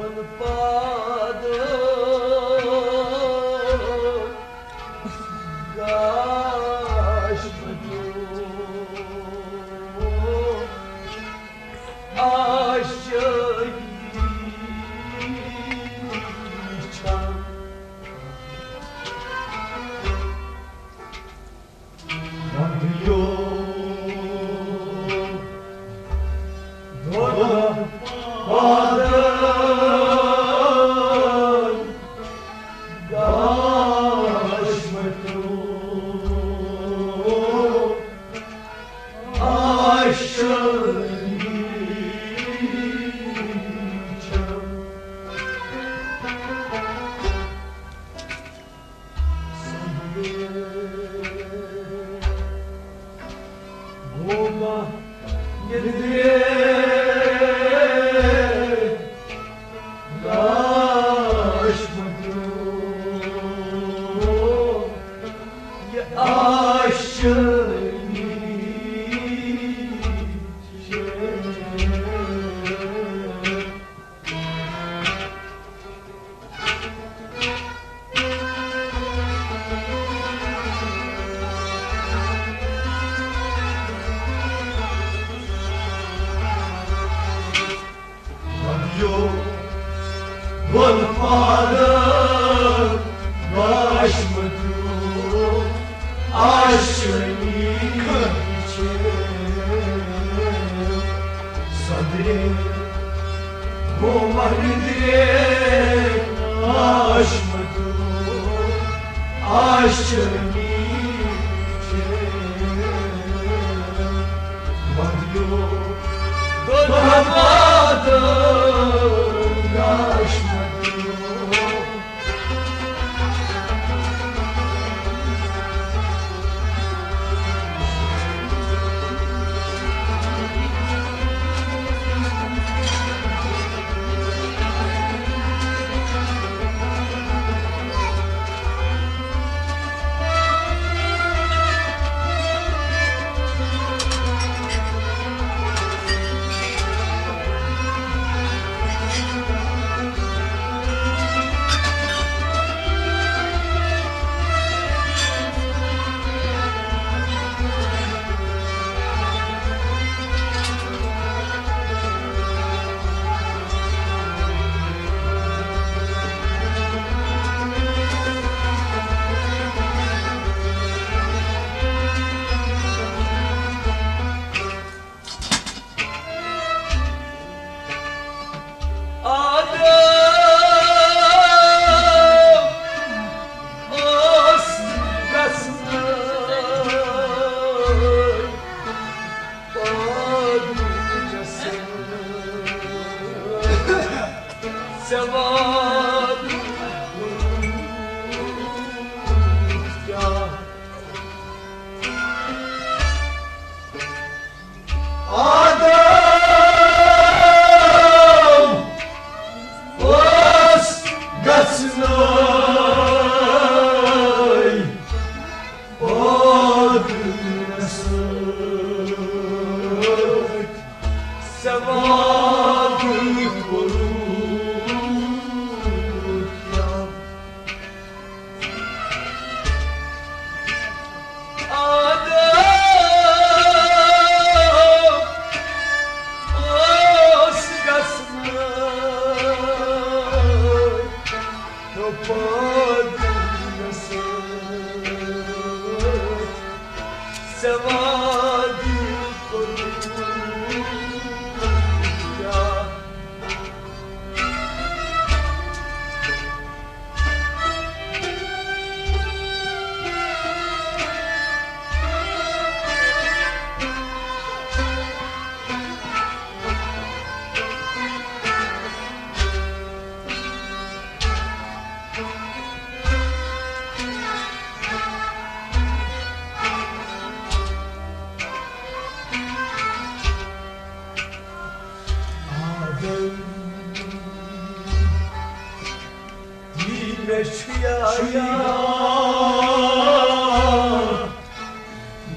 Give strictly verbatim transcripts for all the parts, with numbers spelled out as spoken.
پادٕ گاش مدیو عاشقی چھم۔ وندیو دۄن پادن گاش مدیو عاشقی چھم۔ گوما ییٚلہِ گاش مدیو یہِ عاشقی چھِ۔ وندیو دۄن پادن گاش مدیو عاشقی چھِ۔ صدرے گوما نندرے گاش مدیو عاشقی چھِ۔ وندیو دۄن پادن گاش مدیو۔ آدم اوس گژھنَے پٲدٕ گژھنَے۔ ژےٚ وعدٕ کیٛاہ؟ آدم اوس گژھنَے پٲدٕ مےٚ سۭتۍ۔ ژےٚ وعدٕ کوٚرُتھ کیٛاہ؟ آدم اوس گژھنَے تہٕ پٲدٕ مےٚ سۭتۍ۔ ژےٚ وعدٕ کوٚرُتھ کیٛاہ؟ آدم، یہِ مےٚ چھُ یاد،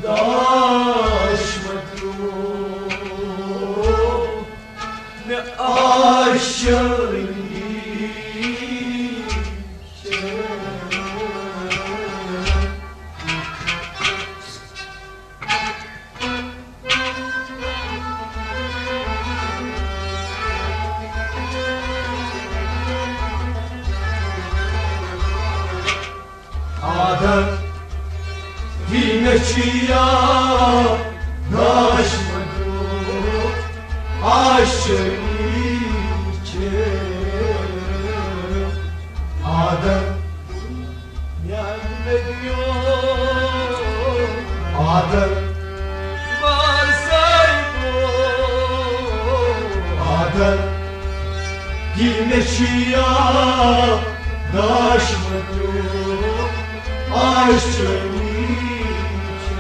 داش مدیو مےٚ عاشقی دی مےٚ چھُ یاد داش مدیو آشٲنی چھِ۔ آدم میانہِ مدیو آدم مارسائی آدم دی مےٚ چھُ یاد داش مدیو آشٲنی چھِ۔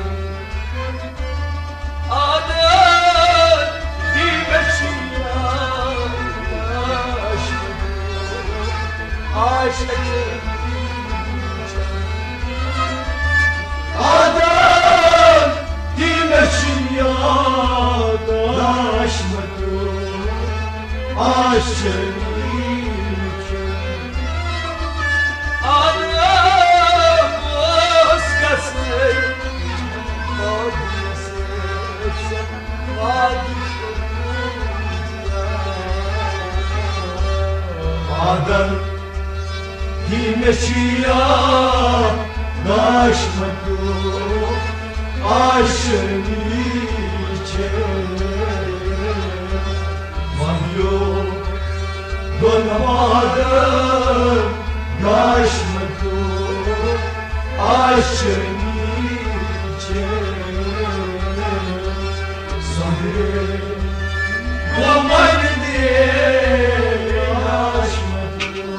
آدم دی مےٚ چھُ یاد داش مدیو آشٲنی چھِ۔ آدم دی مےٚ چھُ یاد داش مدیو آشٲنی چھِ۔ آدم اوس گژھنَے آدمَس سۭتۍ وعدٕ کوٚرمُت۔ آدم دی مےٚ چھُ یاد داش مدیو آشٲنی چھِ۔ مدیو دۄن وعدن داش مدیو آشٲنی چھِ۔ سۄنٛدرِ وۄمن دے داش مدیو۔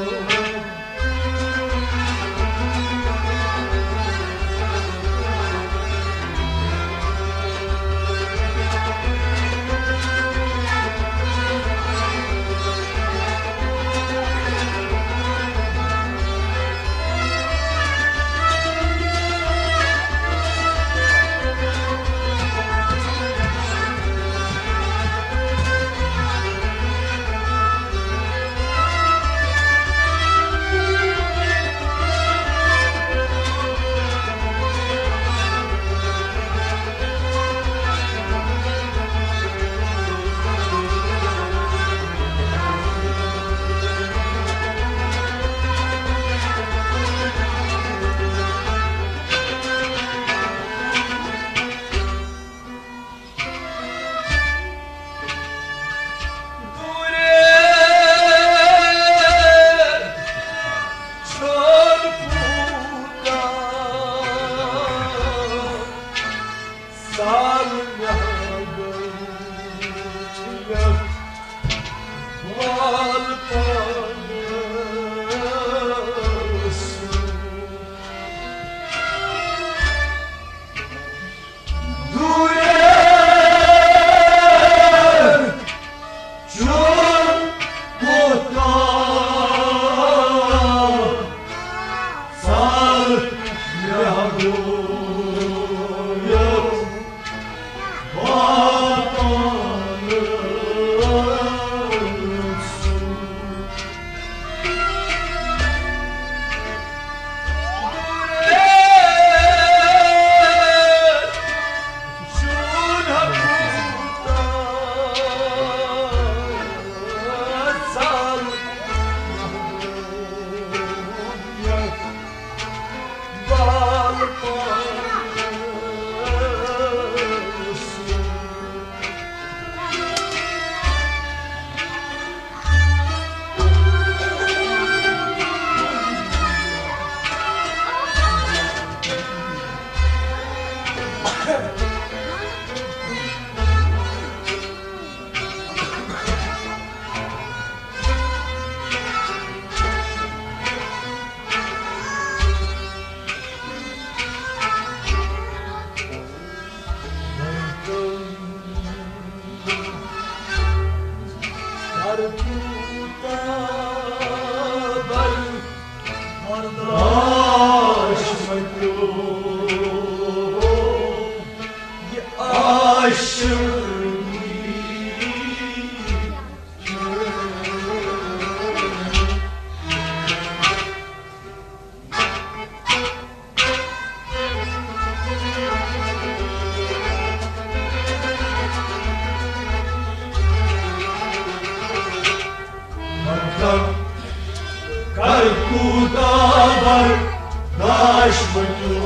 آشمتو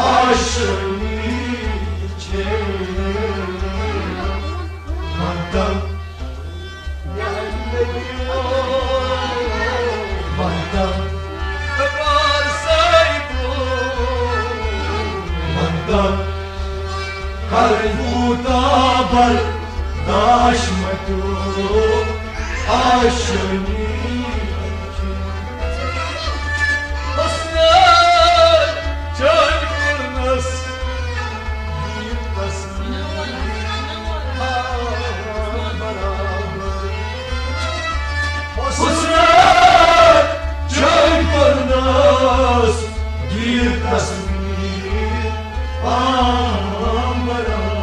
آشمی چھے مندم مندم مندم کر بوتا بر داش متو آشمی حسنین چل کرنس حسنین چل کرنس گیر تصویر عام برابر۔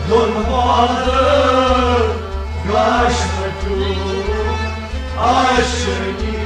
دون بادل گاش مٹو آشنی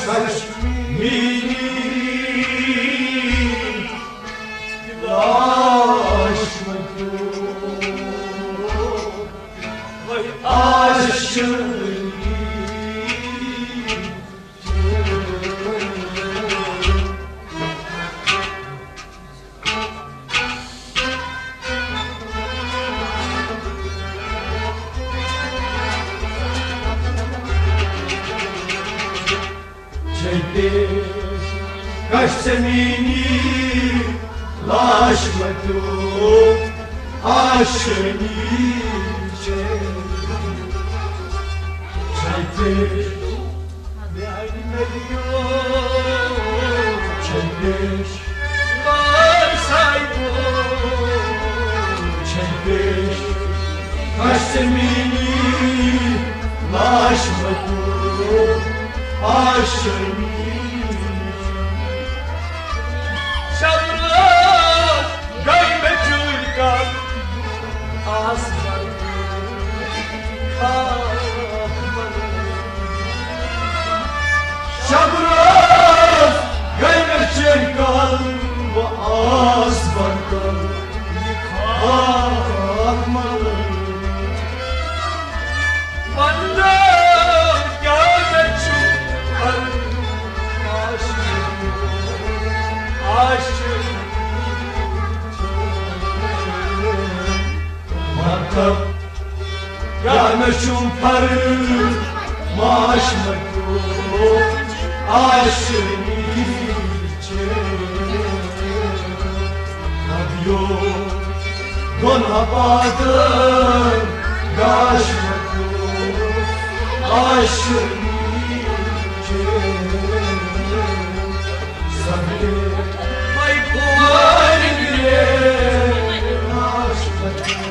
کشمیری لاش متو آشنی۔ چیتے کشمیری لاش متو آشنی چیتے۔ پیش، لال صاحبو چھے پیش، کشمیری لاش متو آشمی۔ شب رات گئی مےٚ چوٗرۍ کَتھ، آس بَرُن۔ شب رات گئی مےٚ چیٚرۍ کَل، بہٕ آس بَرُن۔ خاک مَلُن۔ وَنٛدٕ کیٛاہ مےٚ چھُ پَرُن؟ عاشق، عاشق۔ مطلب، کیٛاہ مےٚ چھُم فرماش مَتیو آشمی چھِ۔ مَتیو دۄن آبادن گاش مَتیو آشمی چھِ۔ سبرے مَے پوارِ گِرے آش مَتیو۔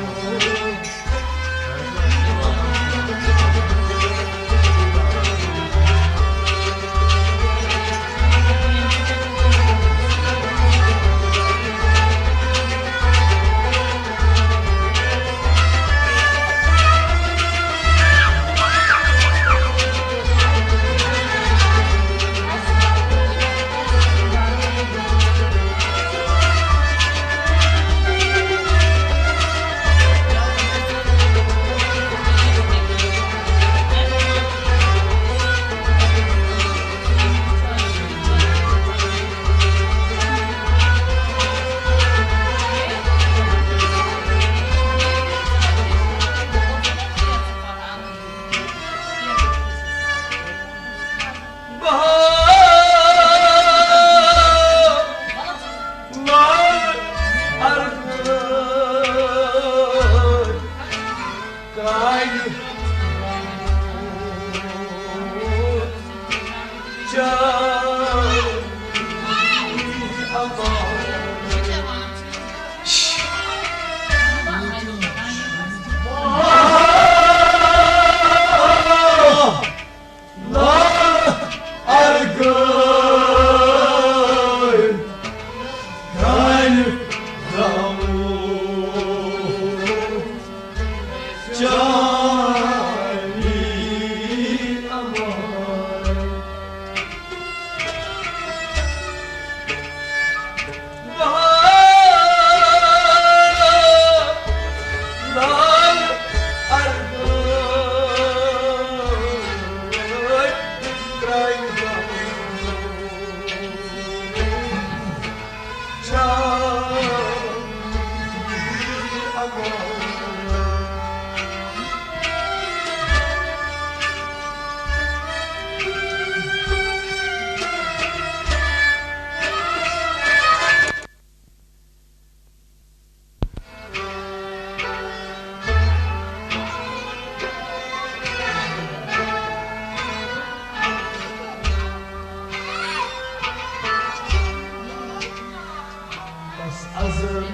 بس ازل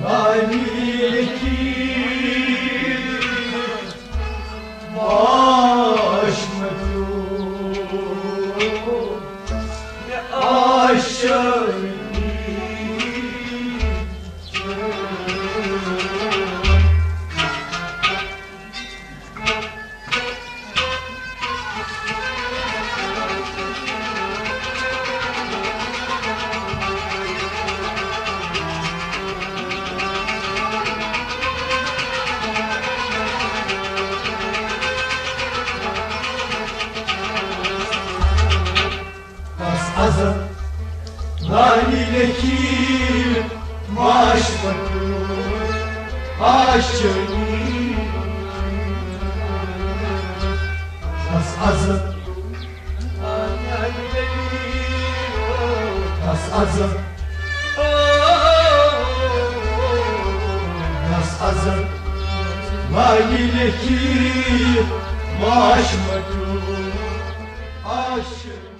وانی لیکھی باش مَتیو آشمی۔ بس ازل وانی لیکھی باش مَتیو آشمی۔ بس ازل، بس ازل، بس ازل وانی لیکھی باش مَتیو آشمی۔